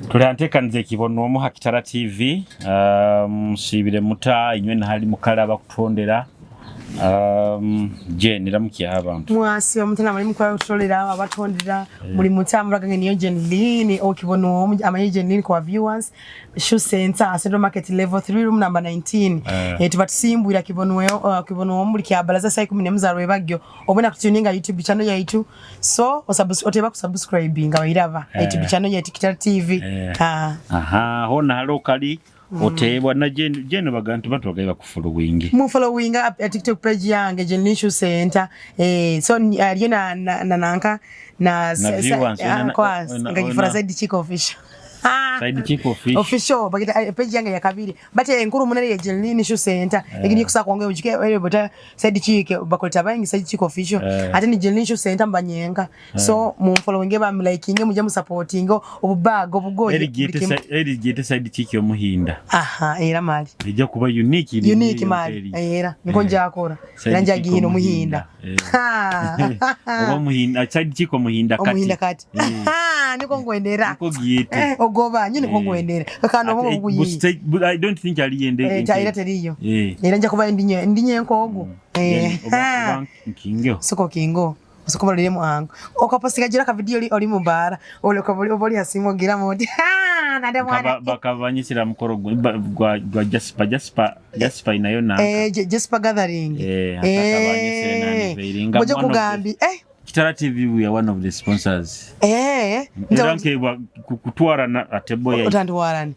Tuli ha nteekaniza ekibonwamu ha Kitara TV. Musiibire muta inywe nahali mukale abakutondera. Jane ramukyaho abantu. Mwasiba muta namali mukutolera abatondera muli muta muraga nge niyo Jane Lynn okibonwamu amanyi Jane Lynn kwa viewers Shoe Center Central Market level 3 room number 19. Tuba tusimbwira kibonwamu buli kyabalaza saa 11 za rwebagyo obona kutuninga YouTube channel yaitu. So oteba kusubscribinga bairaba YouTube channel yaitu Kitara TV. Aha, hona halo kali otebwa na Jane Jane bagantu bantu bagaye bakufollowing. Mu following up TikTok page yange Jane Shoe Center. So aliyo na na na nanka na Na viewers, kwa ngagifura Side Chick Official. Side Chick Official. Official bagita page yange ya kabiri. But enkuru munene ya Jane Shoe Center. Egini kusa kwange ujike ere bota Side Chick bakoleta bangi Side Chick Official. Ate ni Jane Shoe Center mbanyenga. So mu following ba liking muje mu supporting obubago obugoye. Eri gete Side Chick omuhinda. Aha, era mali. Ejja kuba unique unique mali. Era niko njakora. Era njagihino muhinda. Oba muhinda Side Chick omuhinda kati. Omuhinda kati. Niko ngwendera. Niko giyete. Ogoba nyine niko ngwendera. Kana obo buyi. I don't think ali yende. Era teriyo. Era nja kuba ndinye ndinye nkogo. Oba nkingo. Soko kingo. Osokobalire muhango okaposiga ka video oli mubara oli hasimu gira mudi nade mwana bakabanyisira mukoro gwa gwa Jasper Jasper Jasper inayo na Jasper gathering akabanyisira nani veiringa bojo kugambi Kitara TV we are one of the sponsors. Ndanke kutwara na atebo ya otandwarani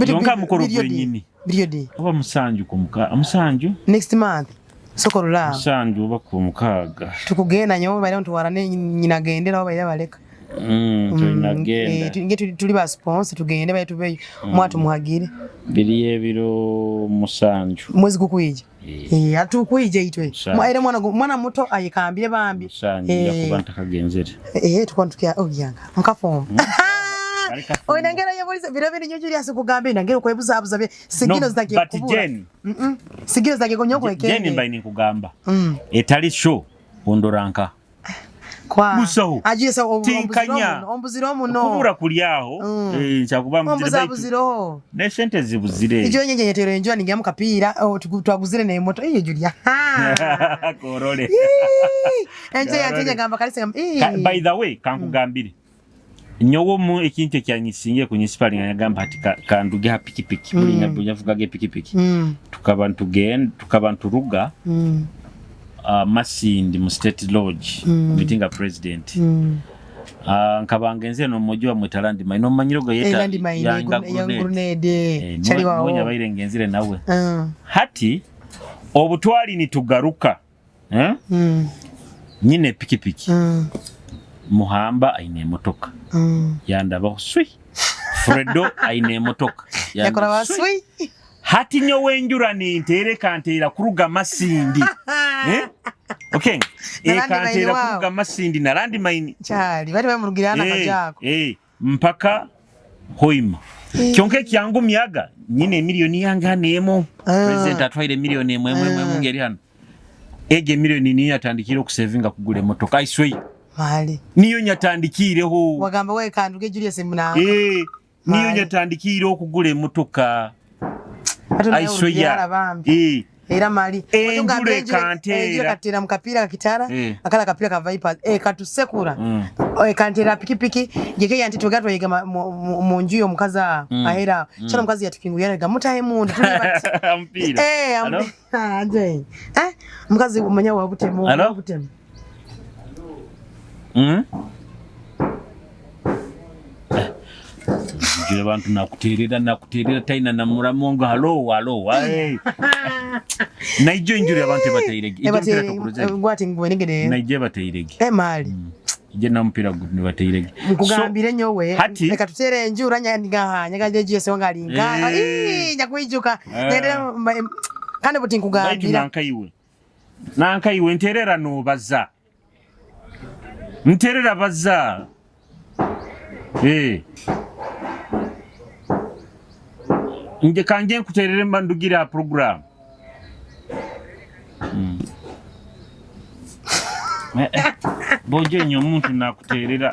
Yonka mukoro gwenyini Biriyo oba musanju kumuka musanju next month sokorula musanju oba ku mukaaga tukugenda nyo bali ntwarane nyina gendera oba baleka tulinagenda nge tuli ba sponsor tugende baye tubeyo mwatu muhagire biriyo ebiro musanju mwezi gukwija atukwija itwe era mwana mwana muto ayikambire bambi musanju yakuba ntakagenzere tukwantukia ogyanga nkafomba Oinangera yebulisa biro biri nyo Julius kugambe nangera kwebuzabuza bye sigino zake kubura. Sigino zake konyoko ekende. Jane mbaye nikugamba. Etali show ondoranka. Kwa. Busaho. Ajiye sa ombuziro muno. Kubura kulyaho. Nchakuba muzire baitu. Ne sente zibuzire. Ijo nyenye nyetero enjoa ningia mukapira twaguzire ne moto. Iyo Julia. Korole. Enje yatenye gamba kalisa. By the way kankugambire. Nyowo mu ekintu ekyanyisinge ku municipal yagamba ati kanduge ha pikipiki buli nyavugaga epikipiki tukaba ntugenda tukaba nturuga Masindi mu State Lodge meeting a president nkabanga nze no mujyi wa Mwitalandi mine no manyiro go yeta yanga grenade chali wawo nyonya baire ngenzire nawe hati obutwali nitugaruka nyine pikipiki Muhamba aine emotoka yandabaho swi Fredo aine emotoka yakora swi hati nyowe njura nintereka ntera kuruga Masindi okay ekantera kuruga Masindi na Land Mine chali bari bamurugirana kajako mpaka Hoima kyonke kyangu miaga nyine milioni yange nemo president atwaire milioni emwe emwe ngeri hano ege milioni ni yatandikira okusevinga kugula emotoka I swear mali niyo nyatandikireho wagamba we kanduge Julius muna niyo nyatandikiire okugula emotoka I swear era mali enjure kantera katera mukapira kakitara akala kapira ka Vipers katusekura kantera pikipiki jeke yanti tugatwa yiga mu nju yo mukaza ahera chana mukazi yatukinguyana ga mutahe mundu tuli bati mpira mukazi umanya wa butemo butemo Jule bantu nakuterera taina na muramongo halo halo naijo injure abantu batairege ngwati ngwenegere naije batairege mali ije na mpira ni batairege nkugambire nyowe reka tutere enjura nyangaha nyagaje Julius wangalinga nyakwijuka kandi buti nkugambira nankaiwe nterera nobaza nterera baza nje kanje nkuterere mbandugira program Boje nyo omuntu nakuterera.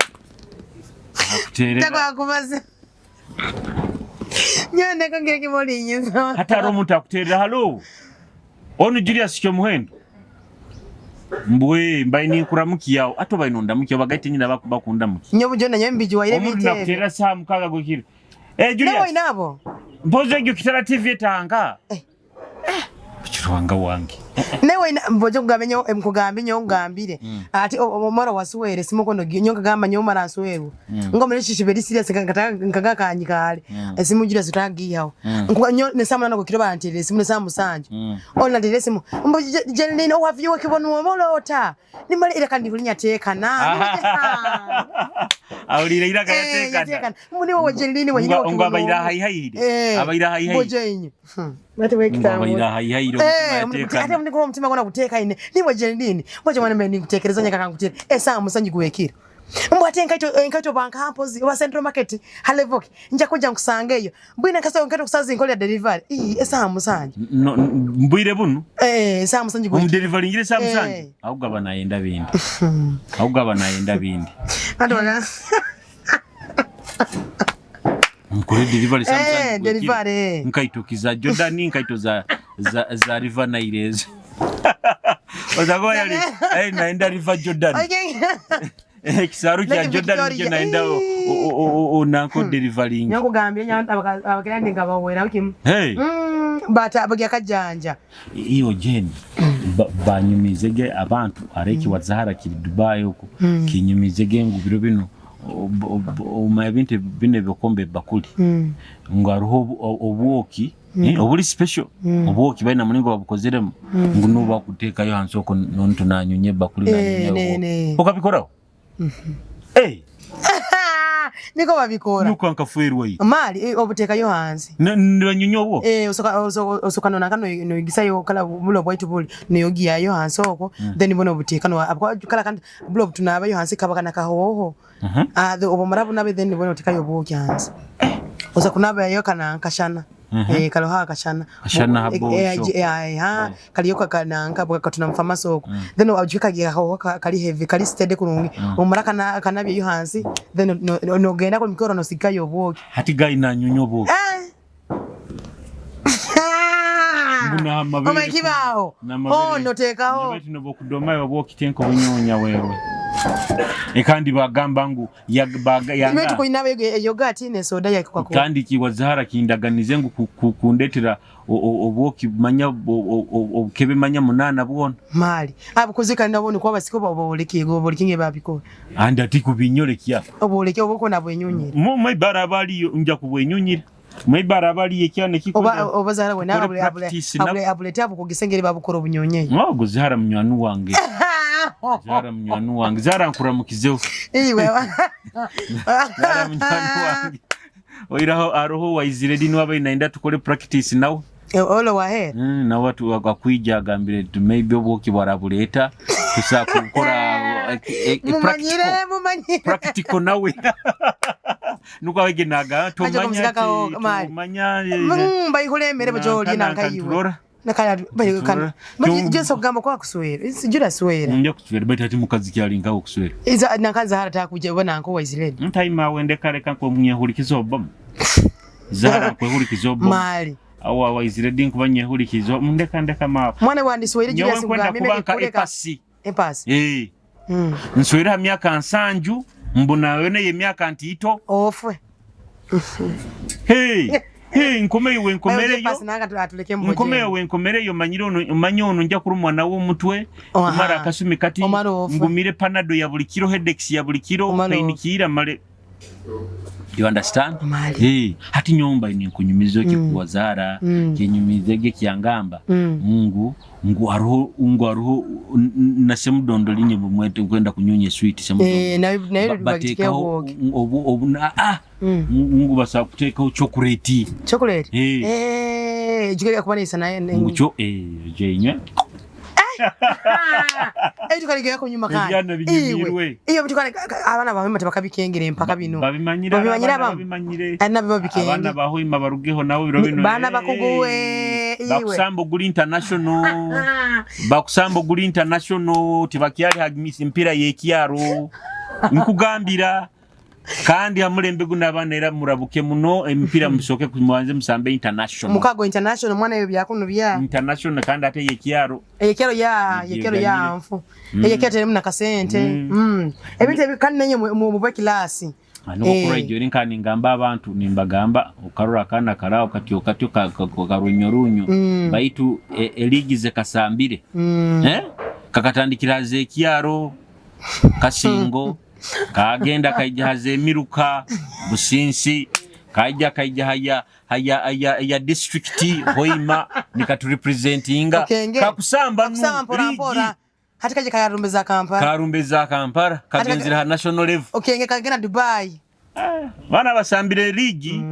Nakuterera. Takwakubaza. Nyowe ndeka ngira kimulinyiza. Hati hariho omuntu akuterera halo onu Julius Kyomuhendo mbwe mbaye ninkuramukyaho ati obaye nondamukya bagaite nyina bakundamukya. Nyowe bujo nanyowe mbijuwaire Omuntu ebintu ebyo. nakuterera saha 6 gwekiro. Eh Nawe Julius oinabo? mpozi egyo Kitara TV etanga. Eh. Ruhanga wange. Nawe oina mbojo kugambe nyowe nkugambe nyowe ngambire. Ati omara waswere simukono nyowe nkagamba nyowe mara nswerwe. Ngomere shishi very serious nkaga kanyikale. Esimu Julius utagihaho. Nkuba nyowe ne saa 8 gwekiro banterera esimu ne saa 7. Ona nterera esimu. Mbo Jeline owaviwe kibono omolota. Nimale era kandi hulinya tekana. Awulira iraka Eh, yatekana. yatekana. Mbuni wowe Jeline wenyine Ngo abaira hayihaire. Abaira hayihaire. Mbojo inyo. Bati Ngo wekitabo. abaira hayihaire Eh, omutima ate yatekana. muri omutima gona gutekaine niwe Jeline mbojo mwana mbe nikutekereza nyaka kangutere esaa musanji gwekiro mbwa ate enkaito bankampozi oba Central Market halevoki nja kuja nkusanga eyo mbwina nkasa nkaito kusazi nkolera delivery ii esaa 7 No, mbwire bunu eh esaa 7 gwekiro omudeliveringira saa 7 Eh. ahubwo aba nayenda bindi ahubwo aba nayenda bindi Anti wala mukore delivery saa Eh, 7 delivery, eh. nkaito za Jordan nkaito za River Nile ezo ozakuba yali eh, naenda River Jordan Okay. Ekisaru kya Lake Jordan Victoria. nikyo naenda Eh. nanko delivering. Nyakugambye abakira ndi ngabawera kimu. Hey. Bata bagya kajanja. Iyo Jane banyumizege abantu areki wa Zahara kiri Dubai huko kinyumizege ngu biro bino omanya bintu bino ebikombe bakuli ngu hariho obwoki obuli special obwoki balina mulingo babukozeremu ngu nubo bakuteekayo hansi okwo nontu nanyunya ebakuli Eh, nanyunya ne, ne. obwoki okabikoraho. Eh, Niko babikora. nuko nkafuerwa iyi Mali obutekayo hansi. nibanyunya obwoki. Eh, osoka nona kano noyigisayo kala bulo bwaitu buli noyogiyayo hansi okwo then bona obuteka no kala kandi bulo butunabayo hansi kaba kana kahoho. Ah, obumara bunabe then bona otekayo obwoki hansi. Oza kunabayo kana nkashana. Eh, kaloha kashana. Kashana habo Eh, shop. eh, ha kaliyoka kananka katuna mfamaso okwo. Then ojika kahoho kali heavy kali steady kurungi. Omara kana kanabye yo hansi then nogenda ku mikoro nosikayo obwoki. Hati gayi nanyunya obwoki. Eh. Mbu n'amabere Oma ekibaawo. n'amabere. Oh, noteekawo. Nabati nobokudomayo obwokitenka obunyonya wewe ekandi bagamba ngu Ibe yanga tukulina yogati ne soda ya Coca-Cola. kandi kiwa Zahara kindaganize ngu kundetera obwoki manya obukebe manya 8 bwona Mali. Abukoze nabo niko abasiko baboleke boboleke babikola. andi ati kubinyorekya Oboleke oboko nabo enyonyera. mu maibara abaliyo nja kubwenyunyira maibara abaliyo ekyana Oba oba Zahara wena Tukore abule abule practice abule abule tabu kugisengere babukora obunyonye. Ngo Zahara munywani wange. Zahara munywani wange. Zahara nkuramukizeho. Iwe. Zahara munywani wange. Oiraho aroho waizire dini wabaye naenda tukore practice nawe. Olo wahe. Nawe akwija agambire tu maybe obwoki bwarabuleta tusa kukora Mumanyire practical mumanyire. practical nawe nuko awegenaga Aje tumanya kaho mali. tumanya Bayihula emere bojolye nankayiwe. Turora. Nakaya bayikana. Turora. Jesu kugamba kwa kuswera. Sijura swera. Nja kuswera baitu ati mukazi kyalingawo kuswera. Iza nankanza hara takuja bona nko waizileni. Ntaima wende kale kanko munyehulikiza obomu. Zahara nkwehurikiza obomu. Mali. Awa waizire din kuba nyehulikiza ndeka ndeka ma. Mwana wandiswahili Nyowe Julius nkwenda kugambe kuba nka kuleka epasi. epasi. Eh. Nswera ha myaka 70 mbona yone ye myaka ntiito. Ofwe. Hey. Hey, nkomeyo wenkomereyo. Epasi nanga atuleke mboje. Nkomeyo wenkomereyo manyire ono manye ono nja kurumwa nawo omutwe Oha. kumara akasumi kati Omara ofwe. ngumire panado ya buli kiro headaches ya buli kiro Omara pain ofwe. kira male. You understand? Mali. Hey, hati nyomba ini nkunyumizo kikuwa Zahara kinyumizege kyangamba Mungu ngu aroho ngu aroho na semudondo linye bumwete kwenda kunyonya sweet semudondo. Eh, nayo nayo Bateekaho bagiteka obu obu na ah ngu basa kuteekaho chocolate. Chocolate. Eh. Eh, jikeka kubanisa naye. Ngu cho eh jenywe. Eh, tukaligera kunyuma kandi. Ebyana binyumirwe. Iyo bitukane abana bawe bakabikengera empaka bino. Babimanyire Babimanyire abana abamu. babimanyire. Ari nabo babikenge. Abana bahoima barugeho nabo biro bino. Bana bakuguwe, iwe. Bakusamba oguli international. Bakusamba oguli international tibakyali hagimisa empira y'ekyaro. Nkugambira. Kandi ha mulembe guno abaana era murabuke muno emipiira, musooke mubanze musambe international. Mukago international, mwana, ebyo byakuno bya international, kandi ate yekyaro. Ekyaro ya ekyaro ya nfu, ekyaro terimu nakasente. Ebintu ebi kandi nenye mube kilasi. Nokuraijjo eri nka ningamba abantu, nimbagamba okarora akaana karaho katyo katyo karunyorunyo, baitu eliigi ze kasambire, kakatandikira haza ekyaro Kasingo, kagenda kaija haza emiruka Businsi, kaija kaija haya haya haya ya district Hoima, nikaturepresentinga. Okenge. Kakusamba nu kusamba mpora ligi. Mpora hati kaje kayarumbeza Kampala. Karumbeza Kampala, kagenzera ha national level. Okenge kagenda Dubai. Bana basambire ligi,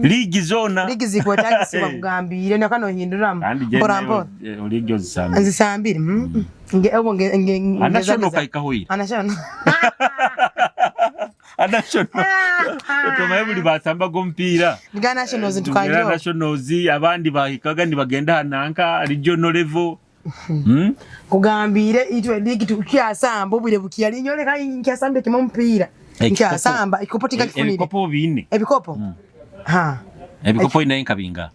ligi zona. Ligi zikwetagisibwa kugambire nakano hinduramu. Kandi je mpora mpora. Ligi ozisambire? Nzisambire. Nge obo nge nge A national kaikahoire. A national. A national otomaye buli basambaga omupiira. Nga nationals. Tugera ntukangira nationals, abandi bahikaga nibagenda hananka regional level. Kugambire itwe ligi tukyasamba obwire bukyali nyoleka nkyasambire kimwe omupiira. Nkyasamba ekikopo tikakifunire. Ebikopo bine. Ebikopo ha. Ebikopo inaye nkabinga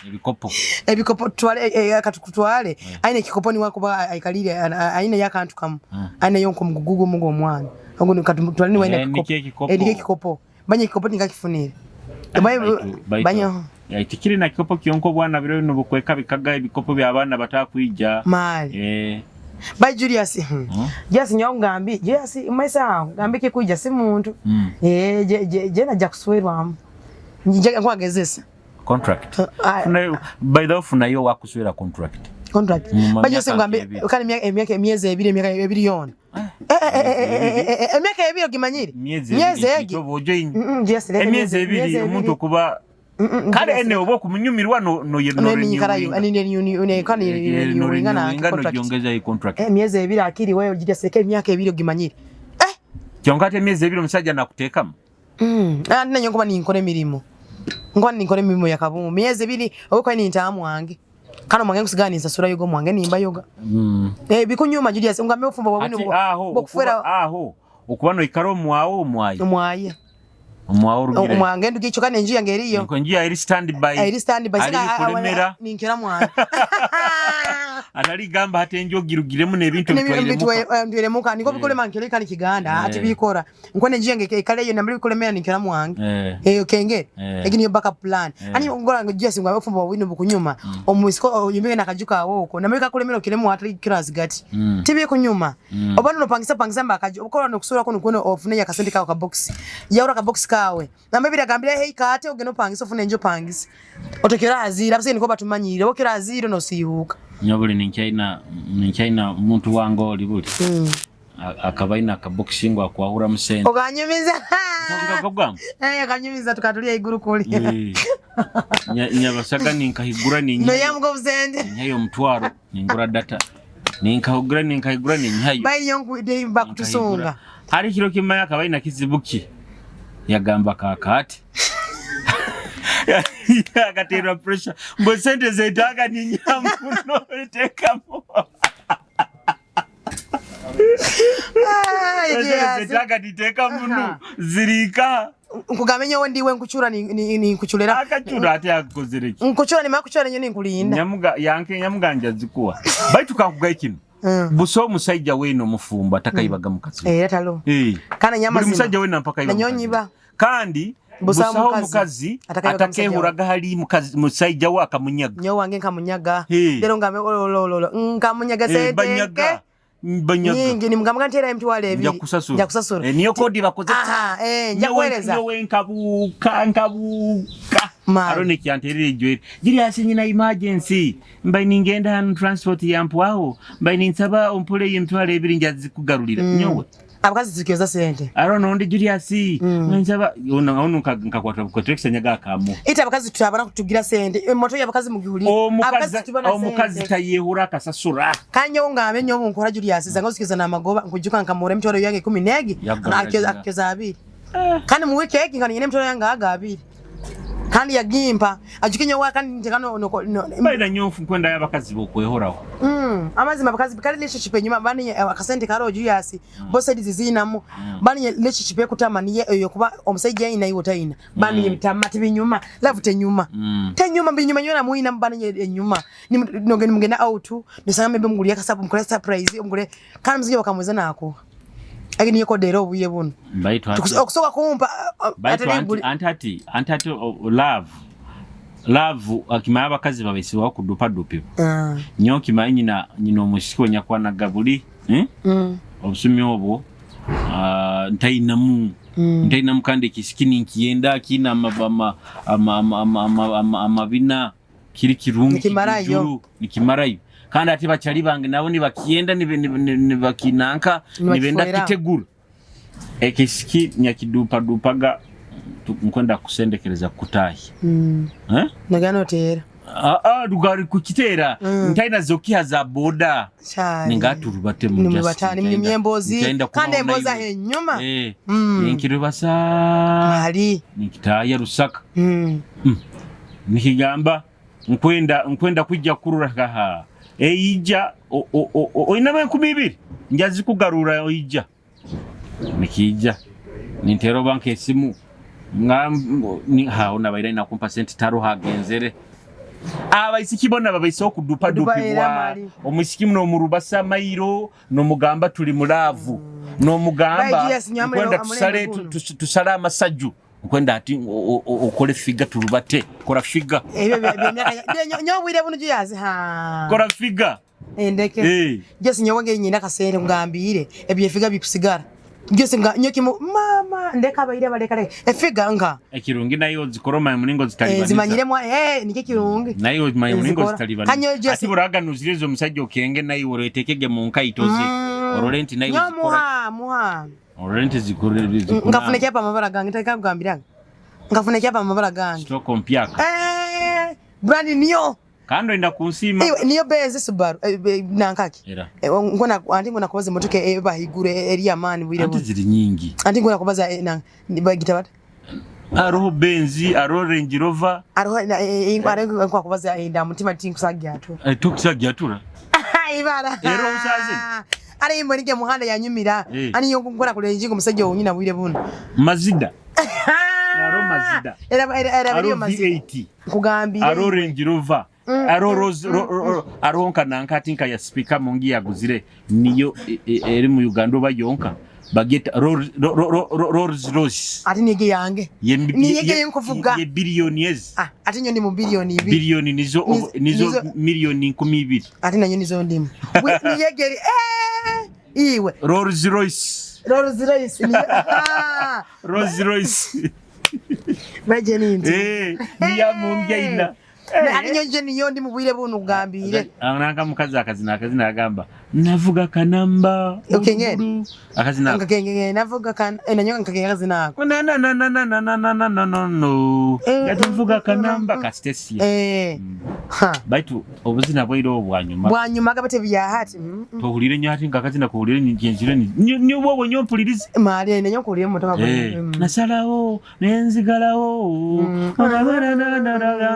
ebikopo. Ebikopo tutwale, katukutwale aine ekikopo niwe kuba aikalire aine yakantu kamu aine yo nkomugugu mugo omwana ogo katutwale niwe aine. Nikyo ekikopo. Nikyo ekikopo, banye ekikopo tinkakifunire. Banyo. Tikiri na kikopo kyonka, obwana biro bino bukweka bikaga ebikopo by'abaana batakwija. Mali. Bai Julius, Julius nyawo ngambi Julius maisa aho ngambi kikuija si muntu. Je najja kuswerwamu nje nkwagezesa. Contract. Ah. Funayo, by the way, funayo wakuswera contract. Contract. Mu Bai Julius myaka ngambi 2. kandi emyaka emyezi 2, emyaka 2 yona. Emyaka 2 ogimanyire. Myezi Myezi 2 egi. toba ojoin. Julius, leka. Emyezi 2 omuntu okuba kale ene oba okumunyumirwa no no Nenyikarayo no contract. Nojongeza contract. Emyezi 2 akiri wewe Julius, leka emyaka 2 ogimanyire. Kyonka ate emyezi 2 omusajja nakuteekamu. Nanyo nkuba ninkora emirimu, nkuba ninkora emirimu ya kabumbu myezi 2 oba nintamu wange kano mwange nkusigala ninsasura yoga mwange nimba yoga. Bikunyuma Julius, ngambe ofumba Ati bwabwino aho bwokufera. Aho okuba noikara omwawo omwayi. Omwaye. Omwawo orugire. Omwange nduga ekyo kandi enju yange eriyo. Enju yawe eri stand by. Eri stand by. Ali kulemera. Ninkera mwange. Atali gamba hati enju ogirugiremu n'ebintu bitwairemuka. Ntwiremuka niko bikolema nkere kandi kiganda ati bikora nkone enju yange ekaleyo nambere bikolemera ninkera mwange. Kenge. Egi niyo backup plan. Ani ngora ngo Julius ngo ofumba bwabwino bukunyuma omusiko yumbike nakajuka awoko nambe kakulemera okiremu atali class gati. Tibi kunyuma oba no pangisa pangisa mbakajo okola no kusura kono kono ofune yakasente kawe ka box yaura ka box kawe nambe biragambira hey kate ogeno pangisa ofune enjo pangisa otokera azira abase niko batumanyire okera azira no sihuka. Nyobuli ninchaina muntu wange oli buli akaba aine akabokisi ngu akwahuramu sente. Okanyumiza. Nkakugamba. Okanyumiza tukatulia iguru kuli. Nyabasaga ninkahigura no ninyayo yamuga obusente. Ninyayo omutwaro ningura data, ninkahugura ninkahigura ninyayo. Bayi nyo bakutusunga. Hari kiro kimwe akaba aine kizibu ki yagamba kakati akaterwa pressure mbu sente zetaaga ninyamuno tekamu. Ai, sente Julius. zetaaga niteeka muno zirika. Nkugambe nyowe ndiwe nkuchura ni nkuchulera. Akacura ate akozere ki? Nkuchura nimara kuchura nyo ninkulinda. Nyamuga yanke nyamuganja zikuwa baitu kankugaye kino. Busa omusajja weena omufumbo atakaibaga mukazi we. Era talo. Kana nyama Buli zima. musajja weena mpaka iba Nanyo mukazi we. nyiba. Kandi Busaho busaho mukazi. omukazi Atakaibaga musajja we. atakehuraga hali mukazi musajja we akamunyaga. Nyo wange nkamunyaga. Hey. Lero ngambe olololo nkamunyaga sente Banyaga banyaga. Nyingi nimugamba ntera emitwalo 2. Nja kusasura. Nja kusasura. Niyo kodi bakoze. Aha, nja kuhereza. Nyowe nkabuuka nkabuuka. Mali. Aro nekyanterera ejweri giri hasi nyina emergency mbai ningenda hano transport yampwaho mbai ninsaba ompole emitwalo 2 nja zikugarulira nyowe. Abakazi tukyoza sente. Aro nondi Julius nsaba ono ono nkakwata bukotekisa nyaga akamu. Ita abakazi tutabana kutugira sente emoto y'abakazi mugihuli. Omukazi tubana omukazi sente. Tayehura akasasura. Kanyo ngambe nyo nkora Julius zango sikiza na magoba nkujuka nkamura emitwalo yange 10 negi. Yagarura. Akyoza 2 kandi mu wiki egi ngani nyine emitwalo yange aga 2. Kandi yagimpa ajuke nyowe kandi nteka no no no Baina nyofu nkwenda y'abakazi bokwehoraho. Amazima abakazi kale relationship enyuma bani akasente karo Julius both sides zinamu bani relationship ekutama niye eyo kuba omusajja ayina iwe tayina bani bitama tibinyuma love tenyuma tenyuma binyuma nyona muina bani enyuma nogenda mugenda out nisanga mbe mugulya kasabu mukole surprise mugule kandi muzije bakamweza nako agi niyo kodera obuye buno Baitu hati okusoka kumpa baitu atali anti anti hati anti hati love love akimaya abakazi babesibaho kudupadupibwa nyo kimanyi nyina nyina omusiki wenyakwanaga buli obusumi obwo ntainamu ntainamu kandi ekisiki ninkiyenda kiina amabina kiri kirungi Nikimarayo. kijuru, nikimarayo kandi ate bakyali bange nabo nibakiyenda nibakinanka nibenda Nibakifuera. kitegura ekisiki nyakidupadupaga nkwenda kusendekereza kutahi eh? nogana otera rugari kukitera ntaina zokiha za boda cyane ningaturubate mu Nimubata, nimnyumye embozi kandi embozi aho enyuma ninkirubasa mali ninkitaya Rusaka nikigamba nkwenda nkwenda kujja kurura kaha eija oinama 20,000 njazi kugarura oija nikija nintera banka esimu hawo nabaire nakumpa sente taro hagenzere abaisiki bona babaise Dupa era okudupadupibwa mali. omusiki muno omurubasa mairo nomugamba tuli mulavu nomugamba Bai, Julius, nyamule- nkwenda amulembe tusale guno. tusale amasaju nkwenda ati okole figa turubate kora figa ebyo byemyaka nyobwire buno Julius ha kora figa endeke Eh. Julius nyowe ngeri nyina kasente ngambire ebyo efiga bikusigara Julius nga nyokimu mama ndeka abaire baleka leka efiga nga ekirungi nayo zikora omaye mulingo zimanyire mwa nikyo kirungi nayo omaye mulingo Zikora. zitalibaniza Kanyo Julius- ati buraganuzire ezo omusajja okenge nayo oretekege mu nkaito ze orole nti nayo nyo zikora muha muha orole nti zikora ngafuna ekyapa amabara gange nteka kugambira ngafuna ekyapa amabara gange stoko mpyaka brand niyo kandi oyenda kunsiima niyo Benz Subaru nankaki era ngona anti ngona kubaza emotoka ebahiguru eri amaani bwire anti buno ziri nyingi anti ngona kubaza bagita bata aroho Benz aroho Range Rover ariho nkwa kubaza nda mutima tinkusagya atu tokusagyatura ibara Era omusaze? ari imbo nige muhanda yanyumira ani yo ngona kulenjingo omusajja wonyina bwire buno Mazida Aro Mazida. era era era aroho biriyo Mazida V8 nkugambire aroho Range Rover aroho Rolls aroho nka nankati nka ya speaker mungi yaguzire niyo eri mu Uganda oba yonka bageta Rolls Royce ati nige yange Niyege yenkuvuga. ye billionaires ah ati nyo ndi mu biliyoni 2 biliyoni nizo Nizo- nizo miliyoni 20 ati nanyo nizo ndimu niyegeri iwe Rolls Royce Rolls Royce ni ah Rolls Royce baje nindi niya mumbyaina ati nyo nje niyo ndi mu bwire buno kugambire nanga mukazi akazina akazina agamba navuga kanamba Okengere. Uluguru. Akazina ako. nkakenge navuga kan nanyo nkakenge kazina ako na na na na na na na na na na na no yatuvuga kanamba ka Stacia ha baitu obuzina bwaire obwanyuma bwanyuma gabate bya hati tohulire nyo ati nkakazina kuhulire nkyenzire nyo bwobo nyo mpulirize mali nanyo nkulire motoka nasalawo nenzigalawo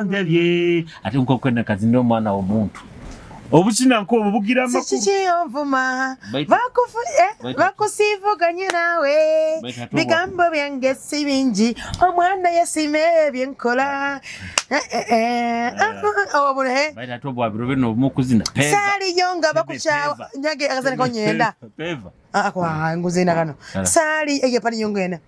ndebye ate nkokwenda kazina omwana w'omuntu obuzina nk'obwo bugira amakulu Sikikyonvuma Baitu- bakusivuganye naawe Baitu ate bigambo byange si bingi omwana yasima ebyenkola obwo baitu ate obwabiro bino obumukuzina peva saaliyo nga bakukyawa Peva. nyage akazana konyenda peva kwa nguze na kano Ala. saali eyo pali nyongena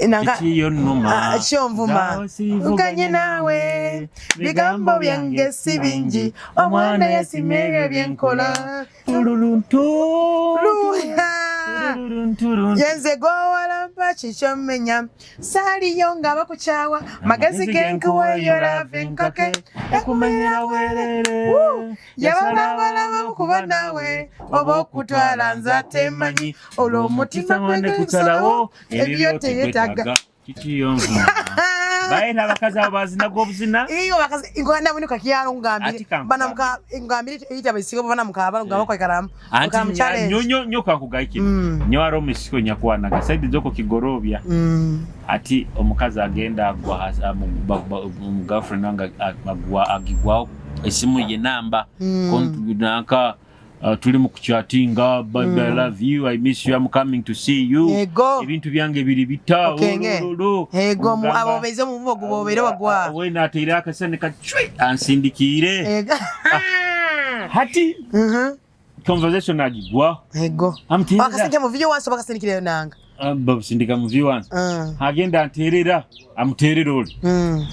nanga Ekiyo nnuma kyonvuma uganye naawe bigambo byange si bingi omwana yasima ebyo byenkola Tululuntu. Luha. Tululuntu. yenze gwowalampa kikyomenya saaliyo nga bakukyawa magezi genkuweyo lava enkake Ekumanyira werere. yabalabalaba kuba naawe oba okutwala nze atemanyi olwo omutima gwange gwe kusalawo ebyo teyetaaga Kikiyo nvuma. Baena abakazi abo bazinaga obuzina. Iyo bakazi ingona nabone kakyaro ngambire Ati kankugambire. bana muka ngambire ita baisigo bana mukaba ngaba kwa ikaramu. Anti Okamu challenge. nyo nyo nyo kankugayikire. Nyo ari omusiko nyakwanaga saidi zoko kigorobya. Ati omukazi agenda agwa hasi girlfriend wange agwa agigwaho esimu ye namba nanka tuli mu kuchatinga, baby I love you, I miss you, I'm coming to see you. Ego. Ebintu byange biri bita Okenge. olololo. Ego mu Omugamba, abo beze mu bugo bobere bagwa. We nateire akasente kacwi ansindikiire. Ego. Hati conversation agigwaho. Ego. Amuteerera. Bakasindika mu video wansi bakasindikira nanga. Babusindika mu view wansi. Agenda anteerera, amuteerera oli.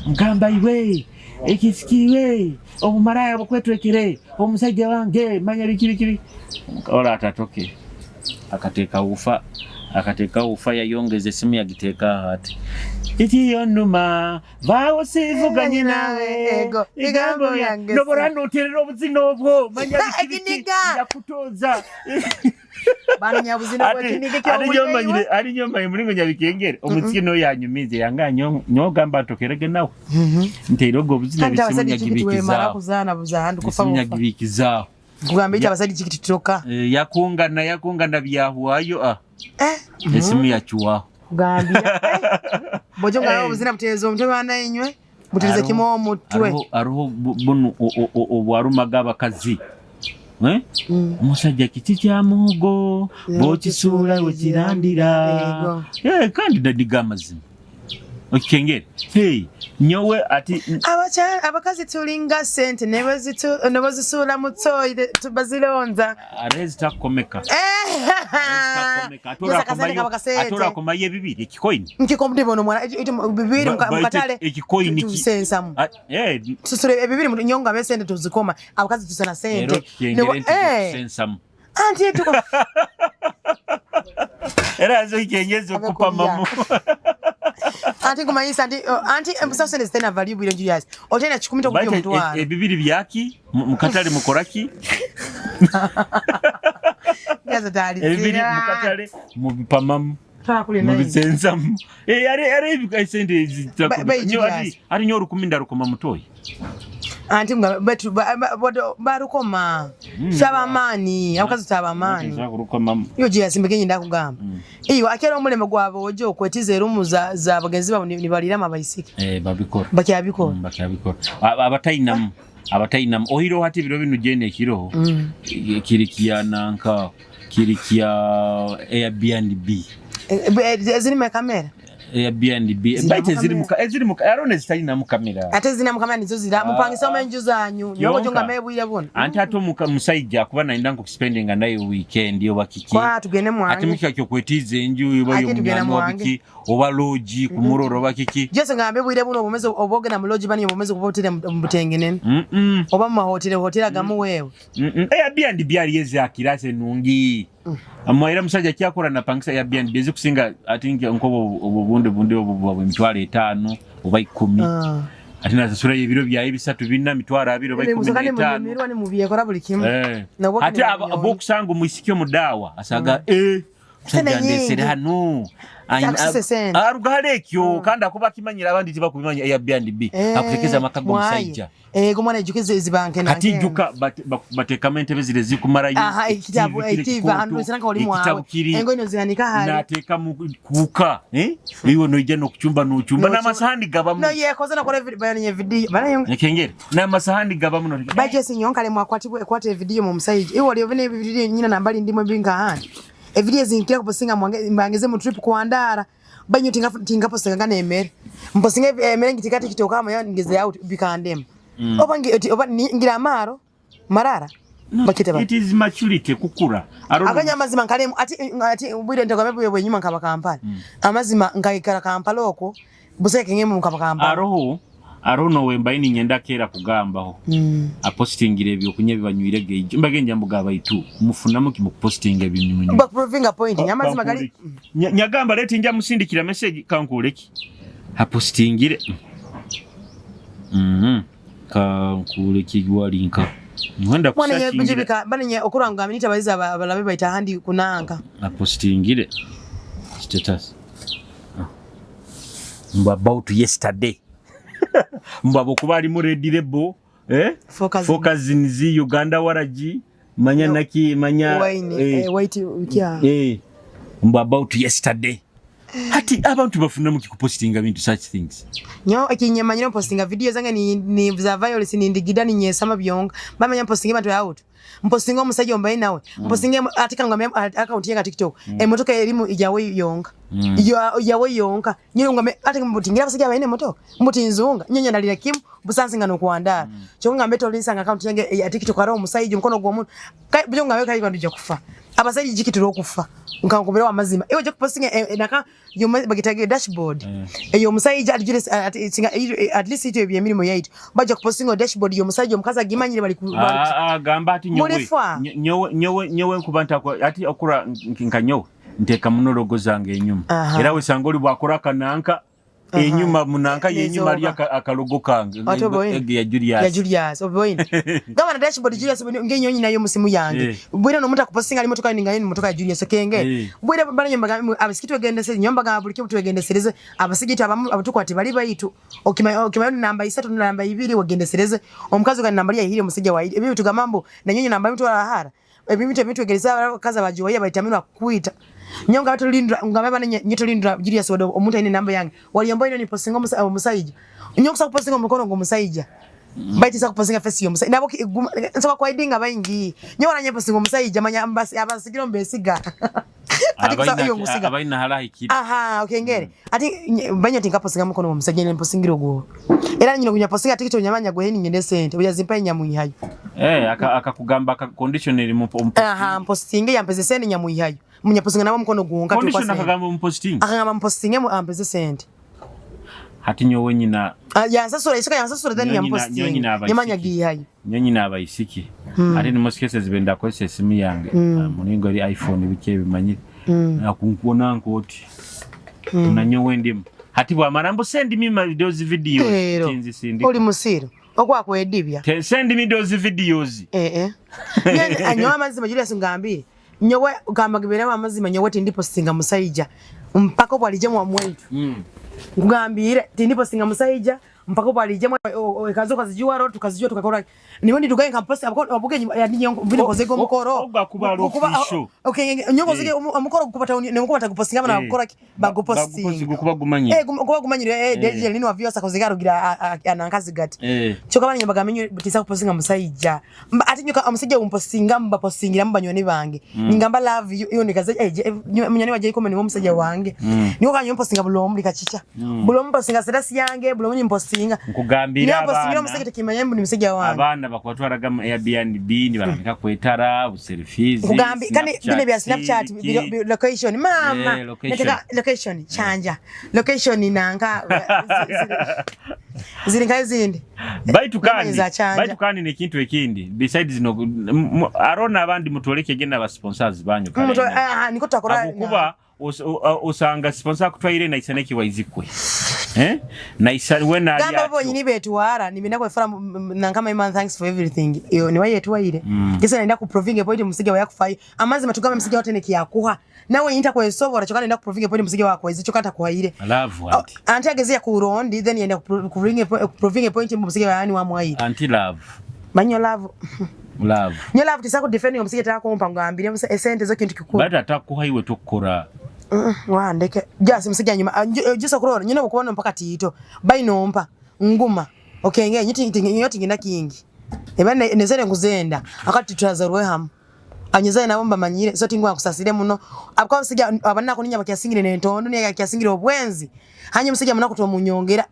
Mugamba iwe ekisikiwe obumaraya bukwetwekere omusajja wange manya biki biki biki. Ola atatoke akateeka ufa akateeka ufa yayongeza esimu yagiteeka ati ikiyonuma vaawo sivuganye nawe Ego, bigambo byange nobora noterera obuzina obwo manya biki biki Ekiniga. yakutoza Bana buzina Ati- bwekiniga kyo. ati nyomanyire ari nyomanye mulingo nyabikengere omutsiki no yanyumize yanga nyogamba ntokerege nawe nteire obwo obuzina Kandi bisimu abasajja kiki twemara nyagibikizaaho kuzaana buzaandu kufa bisimu bufa. nyagibikizaaho Kugamba ita abasajja kiki tutoka. Eh, yakungana yakungana byahwayo ah Eh. esimu yachuwaho Kugambira. Bojo nga Eh. obuzina butereeza omutwe bana inywe. Butereze kimu omutwe. Hariho bunu obwarumaga abakazi. Eh? Omusajja kiti kya muhogo bw'okisuula wekirandira. Ego. Eh, kandi dadiga amazima okikengere hey, nyowe ati Abakazi tulinga sente ne bwezisuula mu toilet bazironza. Arezi takukomeka. Yes, akasente kaba kasente. Ate orakomayo ebibiri ekikoini Nkikomde bono mwana bibiri mukatale. Ekikoini Tusensamu. Ah, eh, Tusule ebibiri mu nyonga be sente tuzikoma. Abakazi tusana era sente. okikengere nti Eh. tusensamu Anti tuko era azo ikengeza okupamamu. Anti kumanyisa anti anti embusa sente zitena value bwire Julius. Otena 10 tokubyo Baita, mutwalo. Ebibiri byaki mukatale mukoraki Yaza tali. Ebibiri mukatale mubipamamu Twakule naye. mubisensamu. Eh, ari esente Ba- Julius. ari nyo 10 ndarukoma mutoyi. Anti mga betu barukoma. Saba amaani, abakazi taba amaani. Kurukomamu. Iyo Julius mbegenyi ndakugamba. Iyo akera omuleme gwabwe ojo okwetiza erumu za bagenzi babo nibalirama abaisiki. Eh, babikora. Bakyabikora. Bakyabikora. Abatayinamu abatayinamu ohiroho hati ebiro binu jene ekiroho kiri kya nanka kiri kya Airbnb. Ziri mu kamera. Airbnb Ziri baite mu ziri mu eziri mu arone zitalinamu kamera. Ate zina mu kamera nizo zira mupangisa omenju zanyu. Nyobo Yonka. jonga mebwire bona. Anti ate omusajja kuba nayinda nkuspendinga naye weekend oba kiki. Kwa tugende Ate mwange. mukika kyokwetiza enju oba Ate tugenda yomunyani oba mwange. biki oba loogi kumuroro oba kiki. Jese ngambe bwire buno obumeze obogenda mu lodge bani obumeze kuba hoteli mu butengenene. Oba mu mahoteli hoteli agamu wewe. Airbnb ari ezakirase nungi. Amwaira musajja kyakora napangisa Airbnb ezikusinga ati nkobo obubundi bundi obu bwa 50,000 oba 10. Ate nasasula ebiro byaye 3 4 20 oba 15. Nimirwa ni mubyekora buli kimu. Eh. Nabwo Ate kino abokusanga omwisiki omudawa asaga eh Sente musajja ndesere nyingi. hano. Takusise sente. Arugale ekyo kandi akuba akimanyira abandi tibakubimanya Airbnb. Akutekeza amaka g'omusajja. Ego mwana ejukize ezibanke Kati jjuka bateekamu entebe zire zikumalayo. Aha, ekitabu TV kiri etiva kikooto, hanu sinaka oli mwawe. ekitabu kiri Engo ino zihanika hali. n'ateekamu kuuka eh? Iwe noija n'okucumba n'ocumba N'ocumba. n'amasahani gabamu. No yekoze nakola bayonye video. Bana Ekengere n'amasahani gabamu Bajesi nyonkale mwakwatibwa ekwata evidiyo mu musajja. Iwe oli ovene evidiyo nyina nambali ndimu ebinka handi. Evidiyo zinkira kuposinga mwange mbangeze mu trip kuandara. Banyo tinga tinga posinga ngane emere. Mposinga emere ngitikati kitoka ama ngeze out bikandema. Oba ngi oba ngira amaro marara. Bakita ba. It is maturity kukura. Akanya amazima nkale ati ati bwire ntagame bwe bwe nyuma nkaba Kampala. Amazima nkayikara Kampala okwo buseke ngemu nkaba Kampala. Aroho aroho nowe mbaini nyenda kera kugambaho. Apostingira ebyokunywa bibanywire geije mbagenja mbuga baitu mufunamu kimupostinga ebinyunywa. Ba proving a point. Amazima gali Nyagamba leti nja musindikira message kankuleki apostingire kankuleki gwalinka ngenda mwana nye kusakingira bijibika bana nye okuranga minita baiza abalabe baita handi kunanka. Apostingire status. Mbu about yesterday, mbu abokuba alimu Red Label, eh? Four Cousins. Four Cousins, Uganda waragi, manya naki manya Wine, eh, white kya. Eh, mbu about yesterday. Hati abantu bafunamu kikupostinga bintu, such things. Nyo ekinyama nyino postinga video zange ni za violence, ni ndigida, ni nyesama byonga. Bamanya postinga bantu out. Mpostinga omusajja ombaye nawe. Mpostinga ate kanga account yange TikTok. Emotoka erimu ijawe yonka. Ijawe yonka. Nyino ngame ate mbutingira abasajja bayine emotoka. Mbuti nzunga. Nyonya nalira kimu busansi ngano kuandara. Kyo ngambe tolinsanga account yange ya TikTok ari omusajja omukono gw'omuntu. Kai byo ngambe kai bantu kufa. Abasajja jikitira okufa. Nkankubira amazima. Ewe je kupostinga naka yo bagitage dashboard. Eyo omusajja ati Julius ati singa at least ito ebyemirimu yaitu. Bajja kupostinga dashboard yo omusajja omukazi agimanyire bali Ah, ah, gamba ati nyowe Mulifa. Nyowe nkuba ntakwa ati okura nka nyowe nteeka muno logo zange enyuma. Era wesanga oli bwakora akananka enyuma munanka yenyuma ali akalogo kange. Ate oboine. Ege ya Julius. Ya Julius oboine. Gamba na dashboard Julius ngenyonyi nayo musimu yange. Bwire no muta kupostinga ali motoka ninga yini motoka ya Julius kenge. Bwire bana nyumba abasikiti wegendesereze nyumba gamba buli kimu twegendesereze abasigiti abamu abatukwati bali baitu okima namba 3 na namba 2 wegendesereze omukazi gani namba ya hili omusajja wa ebi tugamba mbu na nyonyi namba mtu arahara ebi bitu ebintu wegereza abakazi abajiwaye baitaminwa kukwita nyonga batulindra ngamba bana nyetolindra Julius wado omuntu aine namba yange waliyomba ino ni postinga omusajja nyonga kusa kupostinga omukono ng'omusajja baitisa kupostinga face y'omusajja nabo nsobola kwaidinga baingi nyo wananye postinga omusajja manya abasigira mbesiga ati kusa iyo ngusiga Abaina harahikira. Aha, okengere ati banyo tinka postinga mukono omusajja ne postingira ogwo era nyino kunya postinga tikito nyamanya gwe ngende sente uyazimpa nyamuyihayo. Eh, akakugamba aka condition eri mu Aha, mpostinge yampeze sente nyamuyihayo munyapostinga nabo mukono gwonka. Condition akagamba mu posting. Akagamba mpostinge mu ampeze sente. Hati nyowe nyina Ah, yansasura isaka yansasura then Nyonyi yampostinga n'abaisiki. nyamanya gihayo. Nyonyi n'abaisiki ate ni most cases benda akozesa esimu yange. Ah, mulingo eri iPhone biki ebimanyire akunkuona nkoti nanyowe ndimu hati bwamara mbu send me my those videos. Ero Tinzisindika. oli musiru okwakwedibya. Send me those videos. Eh eh. Nyowe amazima Julius ngambire. Nyowe gamba gibeera amazima nyowe tindipostinga musajja mpaka obwalije mwa mwaitu. Nkugambire tindipostinga musajja mpaka obwalije mwa ekazo kazijuwa ro tukazijua tukakora. Niwe ndidugaye nkamposta abugenyi vino kozego omukoro. Ogwa kuba ari official. Okay, nyowe kozege omukoro gukubata ne mukubata gupostinga bana bakora ki Bagupostinga bagupostinga. kuba gumanyire. Eh, kuba gumanyire DJ nini wa vyosa kozega rugira anankazi gati. Kyoka bana nyumba gamenyo tisa kupostinga musajja. Ati nyoka omusajja umpostinga mbapostingira mbanywani bange. Ningamba love you iyo nikaze munywani waje ikome ni omusajja wange. Niko kanyo mpostinga bulomu likachicha. Bulomu mpostinga status yange, bulomu nimpostinga. Nkugambira Niyo mpostingira abaana omusajja tekimanya mbu ni musajja wange. Abaana bakwatwaraga mu Airbnb nibarambika kwetara buselfies. Nkugambi kandi bino bya Snapchat location mama. Eh, location. Nataka location chanja. Location inanga ziri nkayo zindi. Baitu kandi za chanja. Baitu kandi nekintu ekindi besides no arona abandi mutoleke genda ba sponsors banyu kale. Ah, niko tutakora. Abukuba osanga sponsor akutwaire naisa nekiwaizikwe eh naisa wena ali Gamba atyo. bonyini betuwara nimina kwefura nankama man thanks for everything iyo ni waye tuwaire gesa naenda ku proving point musige wa yakufayo amazima tugamba musige wote nekiyakuha nawe yinta kwesobora chokana naenda ku proving point musige wako izi chokata kuhaire. Love anti. Anti ageze kurondi then yenda ku proving point musige wa yani wa mwaire. Anti love. Manyo love. Love. Nyo love tisako defending musige takompa ngambire esente zo kintu kikuru. Bata atakuha iwe tukora. Wandeke jasi musijja nyuma jusa kurora nyina okubona mpaka tiito bainompa nguma okenge nyiti ngina kingi eba nezere nguzenda akati turazarwe hamu anyezaye nabo mbamanyire so tingwa kusasire muno abwa musijja abanna kuninya bakyasingire nentondo niya kyasingire obwenzi hanye musijja munaku tomunyongera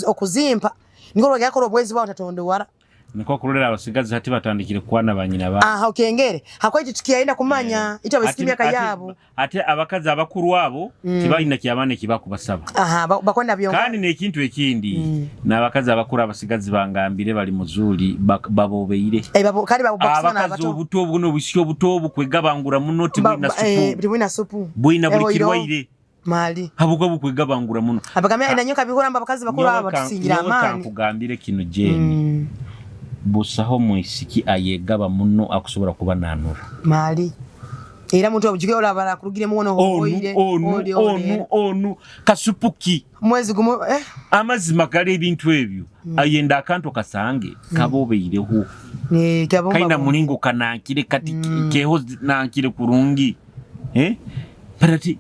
okuzimpa niko rwaga yakora obwenzi bwa tatondowara. Niko kurorera abasigazi hati batandikire kwana banyina ba. Aha okengere hakweti tukiyaenda kumanya ita basikimya kayabo. Ate abakazi abakuru abo tibalina kyabane kibakubasaba. Aha bakonda byonka. Kandi nekintu ekindi n'abakazi abakuru abasigazi bangambire bali muzuli babobeire. Eh babo kandi babo bakusana abakazi abato. Obuto buno busyo obuto bukwegabangura muno tibwina supu. Tibwina supu. Bwina buli kirwaire. Mali. Habuko bukwegabangura muno. Abagamya enanyoka bihura abakazi bakuru aba batusingira amani. Kankugambire kino Jane. Busaho mwisiki ayegaba muno akusobola kuba nanura. Mali. Era muntu obujige olaba akurugiremu wono hoire onu onu onu kasupuki mwezi gumu eh? Amazima gali ebintu ebyo mm. Ayenda akantu kasange mm. kabobeireho eh, kaina mulingo kanankire kati mm. keho nankire kurungi eh? But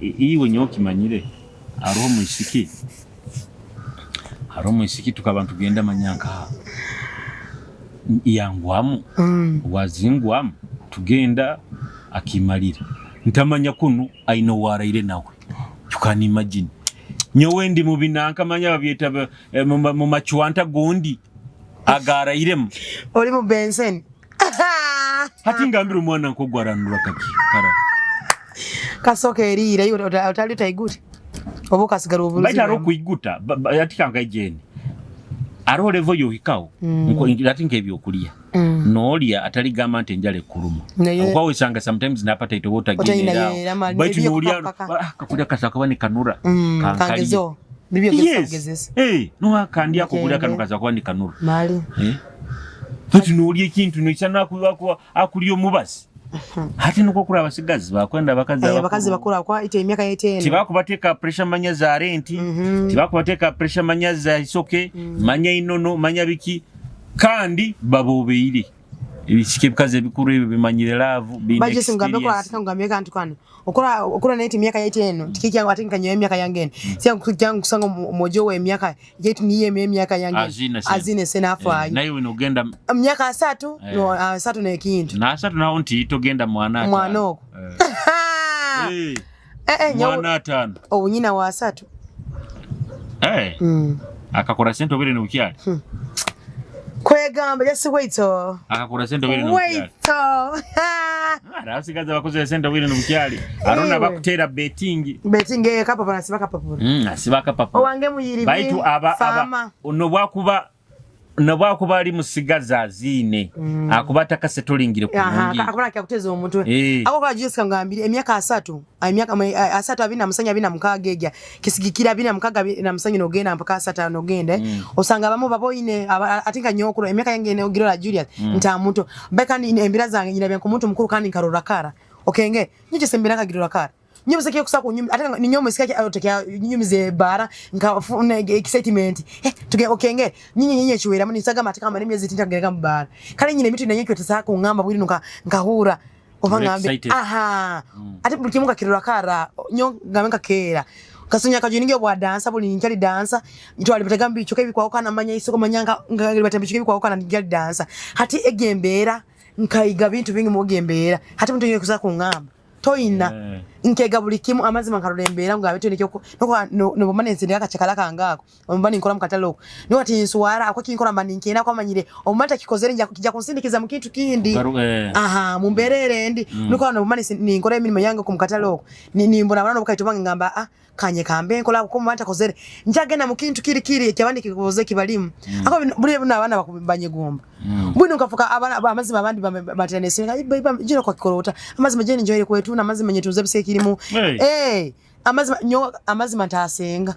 iwe nyowe kimanyire hariho omwisiki hariho omwisiki tukaba ntugenda manya nkaha yangwamu mm. wazingwamu tugenda akimalira ntamanya kunu aine owaraire nawe. You can imagine nyowe ndi mu binanka manya babyeta eh, mu machwanta gondi agarairemu oli mu benseni. Hati ngambira omwana nkogwo aranura kaki kara kasoka eriira iwe otali otaigute oba okasigara oburuzi baitu hariho okuiguta ati kankaijeni hariho level yohikaho mm. Ati nk'ebyokulya mm. Nolya atali gamba nti enjala ekuluma okuba wesanga sometimes n'appetite oba otagineerawo baitu nolya ah, kakulya kasakuba nikanura mm, kankalye yes hey, noha kandi ako kulya kano kasakuba nikanura mali eh? Baitu nolya ekintu noisana akulya omubazi hati nukwo kuri abasigazi bakwenda abakazi eh, abakazi bakuru akwa ite emyaka yeteno tibakubateeka pressure manya za renti mm -hmm. Tibakubateeka pressure manya za isoke mm. Manya inono manya biki kandi babobeire ebisika ebikazi ebikuru ebyo bimanyire love biine experience ngambe kantu kano okora okora neti emyaka yeteno tikikyangu ati nkanyo emyaka yange eno mm. Syangu kyangu kusanga mojo we emyaka yetu niye emyaka yange azine azine sena afayo eh, naye wino ogenda myaka asatu eh. No asatu nekintu na asatu naho nti togenda mwana mwana oko eh. Eh, eh, mwana atano obunyina wa asatu eh. Mm. Akakora sente obere nobukyali hmm. Kwegamba just wait oh. Akakora sente obere nobukyali wait oh. Abasigazi abakoze sente obere nobukyali arona bakutera betting betting eh kapapula asiba kapapula mm, asiba kapapula owange muyiri baitu aba aba nobwakuba nobwakuba ali musigazi aziine mm. Akuba takasetolingire kurungi akubona kyakuteza omutwe eh. Ako kwa Jessica ngambire emyaka asatu emyaka asatu abina musanya abina mukaga ejja kisigikira abina mukaga na musanya nogenda mpaka asatu nogenda mm. Osanga abamu baboine atinka nyokuro emyaka yange nogirora Julius mm. Ntamuto beka ni embira zange nyina byanko muntu mukuru kandi nkarora kara okenge nyije sembira nkagirora kara nyumize kiyo kusa kunyumi ate ninyomo sika otekya nyumize bara nka excitement eh tuge okenge nyinyi nyinyi chiwera muni saga matika mani myezi tinta gereka mbara kale nyine mitu nenye kyo tsaka kungamba bwiri nuka nkahura oba ngambe aha mm. Ate buli kimu kakirora kara nyo ngambe kakera kasunya kajuninge bwa dansa buli nkyali dansa twali batagamba bichoka ebikwawo kana manya isoko manyanga ngali batambi bichoka ebikwawo kana nkyali dansa hati egembera nkaiga bintu bingi mu gembeera hati muntu yekuza kungamba toyina yeah. Nkega buli kimu amazima nkarora embeera nga abeto nikyo nobumane nsindika akachakala kangaako omuba ninkora mu katale oko niwe ati nswara ako kinkora mba ninkenda kwamanyire omumata kikozere nja kijja kunsindikiza mu kintu kindi eh. Aha mumberere ndi mm. Nuko nobumane ninkora emirimo yange ku mukatale oko nimbona abana obukaito bange ngamba ah kanye kambe nkola ko mumata kozere njagenda mu kintu kiri kiri ekyabandi kikoze kibalimu mm. Ako buli buna abana bakubanyegomba mm. Bwino nkafuka abana amazima abandi baterane senga jino kwa kikorota amazima jeni njoere kwetuna amazima nyetuze bise kirimu hey. Hey, amazima nyo amazima ntasenga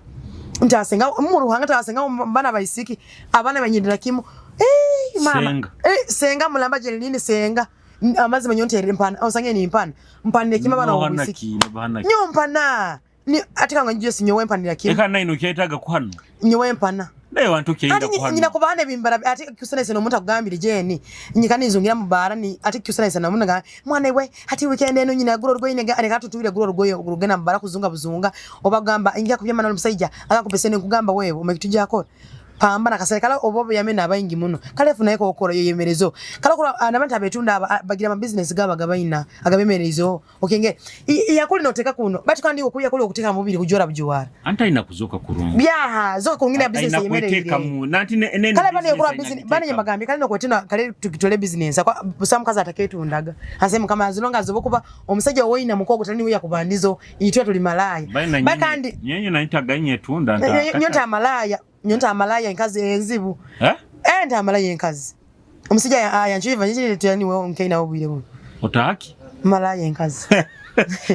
ntasenga mu ruhanga ntasenga bana baisiki abana banyindira kimu eh mama senga. Eh senga mulamba jeni nini senga amazima nyo ntere mpana osange ni mpana mpana kima bana obisiki nyo mpana ni atika nga njiye sinyowe mpanira kimu eka naino kyetaga kuhano nyowe mpana naye wantu kyenda kuhano nyina kubana ebimbara ati kusana seno omuntu akugambire jeni nyika nizungira mu bara ni ati kusana seno omuntu nga mwana we hati weekend eno nyina guro rwo ine areka tutubire guro rwo rugena mu bara kuzunga buzunga obagamba ingia kubyama no musajja akakupesene nkugamba wewe umekituja akora pambana kasere kala obobo yamena abayingi muno kale funa yeko okora yeyemerezo kala kora nabantu abetunda bagira ama business gaba gabaina agabemerezo okenge yakuli noteka kuno batu kandi okuya kuli okuteka mubiri kujora bujuwara anta ina kuzoka kurungi byaha zoka kurungi na business yemerere mu nanti ne kale bane yakora business bane nyamagambye kale nokwetuna kale tukitole business kwa busamu kaza ataketundaga asema kama azilonga azobokuba omusajja woyina mukogo tani we yakubandizo itwa tuli malaya bakandi nyenye naitaganye tunda nta nyonta malaya nyonta amalaya enkazi enzibu eh eh nta amalaya enkazi omusajja ayanchiva nyichire tuyani wewe nkeina obwire buno otaki malaya enkazi.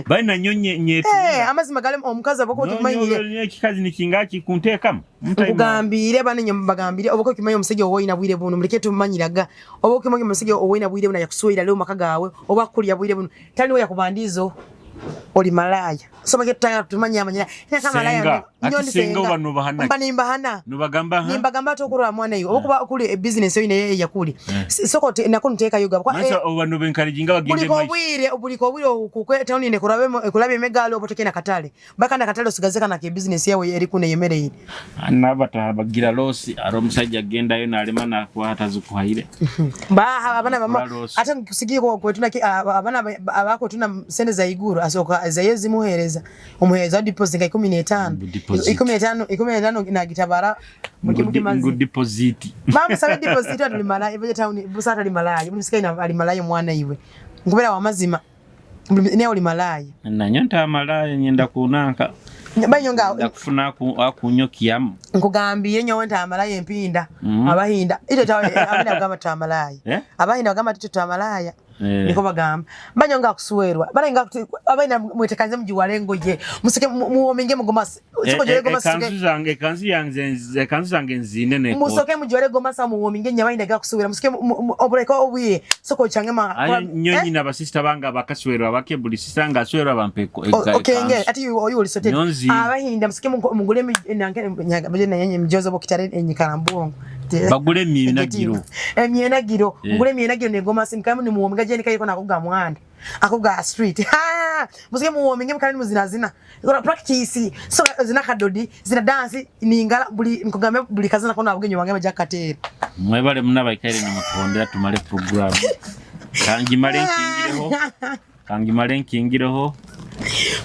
Bali nanyo nyetu. Eh, amazima gale omukazi abako otumanyire. Ekikazi nikingaki kunteekamu. Nkugambire bana nyo mbagambire obako okimanyi omusajja owoyina bwire buno muleke tumanyiraga. Oba okimanyi omusajja owoyina bwire buno yakuswera leo maka gawe oba kulya bwire buno tali we yakubandizo oli malaya. So make tutanga tumanya amanyira. Naka malaya. Nyo ndi senga oba nobahana. Mba nimbahana. Nobagamba ha. Nimbagamba tokurora mwana yo. Oba kuba kuli business yo ine yakuli. Soko nako nteeka yoga kwa. Masa oba nobe encouraging bagende mai. Buliko bwire kukwe town ine kurabe kulabe emegalo oba tokena katale. Bakana katale osigaze kana ke business yawe eri kune yemereye. Anabata bagira losi aro musajja agendayo nalema nakwata zikuhaire. Baha abana bama ate nkusigiye ko kwetuna abana abako tuna sente za iguru asoka za yezi muhereza. Umuhereza deposit nka 15. 15 15 na gitabara mukimazi. Deposit. Mama sabe deposit atulimala iveje town busata limalaya. Musikaye na alimalaya mwana iwe. Ngubera wa mazima. Ne oli malaya. Nanyo nta malaya nyenda kunanka. Banyonga ndakufuna akunyokyamu. Nkugambiye nyowe nta malaya empinda. Abahinda ito tawe abina bagamba ta malaya. Abahinda bagamba tito ta malaya. Niko bagamba. Banyonga kusuwerwa. Barenga abaina mwetekanze mjiwale ngoye. Musike muominge mugomasi. Siko jole gomasi. Kanzu zange nzine ne. Musoke mjiwale gomasi muominge nyabainda ga kusuwera. Musike obureko obuye. Soko change ma. Ayo nyonyi na basista banga bakaswerwa bake buli sister nga aswerwa bampeko. Okay nge ati oyu olisote. Abahinda musike mugule nange nyaga nyenye mjozo bokitare enyikarambuongo. Bagule myenagiro. Emyenagiro. Mugule myenagiro ne gomasi mkamu ni muominga jeni kayiko nakuga mwanda. Akuga street. Ha! Musike muominge mkali muzinazina. Ikora practice. So zina kadodi, zina dance ningala buli mkugame buli kazina kono abugenyo wange bajakatera. Mwebale munabaikaire ni mutondera tumale program. Kangimale nkingireho.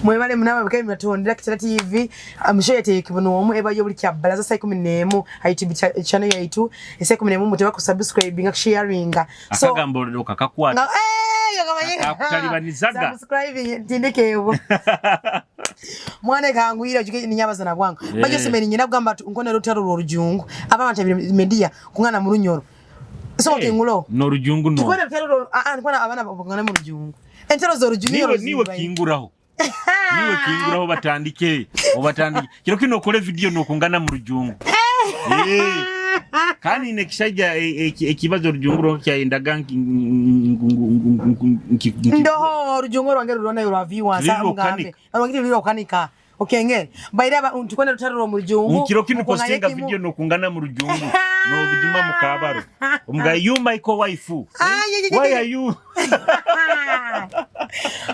Mwebale munaba bikaire mutondera Kitara TV. Amushoye kibuno omu eba yo buli kya balaza saa 11 YouTube channel yaitu. Saa 11 muteba ku subscribe nga sharing. So akagambo lero kakakwata. Akakutalibanizaga. Subscribe tindike ewo. Mwana kangwira juke ninyabaza na bwangu. Bajo semeni nyina kugamba nkone rutaro rujungu. Abana media kungana mu runyoro. So kingulo. No rujungu no. Tukone rutaro nkona abana bangana mu rujungu. Entero zo rujungu. Niwe kinguraho. Niwe kinguraho batandike. Obatandike. Kiro kino okole video no kungana mu rujungu. Kandi nekishaija ekibazo rujungu ro kyayendaga ndoho rujungu rwange rurona yo viewers amugambe. Arwange ruriro kanika. Okengere. Baira tukone rutaro mu rujungu. Kiro kino postinga video no kungana mu rujungu. No bujuma mukabaro. Omuga you my co-wife. Why are you?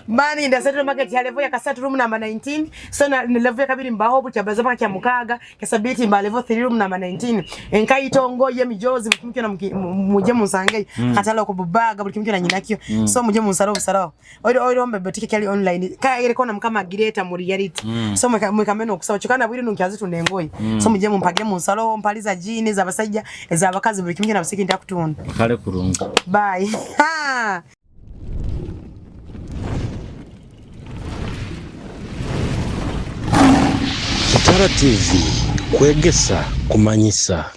Mani nda Central Market ya level ya kasatu room number 19. So na level ya kabiri mbaho bucha baza paka kya mukaga kasabiti mba level 3 room number 19. Enkayitongo ye mijozi bukimkyo na muje munsange katala ko bubaga bukimkyo na nyinakyo. So muje munsaro busaro. Oiro oiro mbe botike kyali online. Ka ere kona mkama gireta mu reality. So mwekameno okusaba chokana bwiri nunki tunengoyi. So muje mumpage munsaro mpaliza jini za basajja za bakazi bukimkyo na basiki ndakutunda. Kale kurungu. Bye. Ha. Kitara TV kwegesa kumanyisa.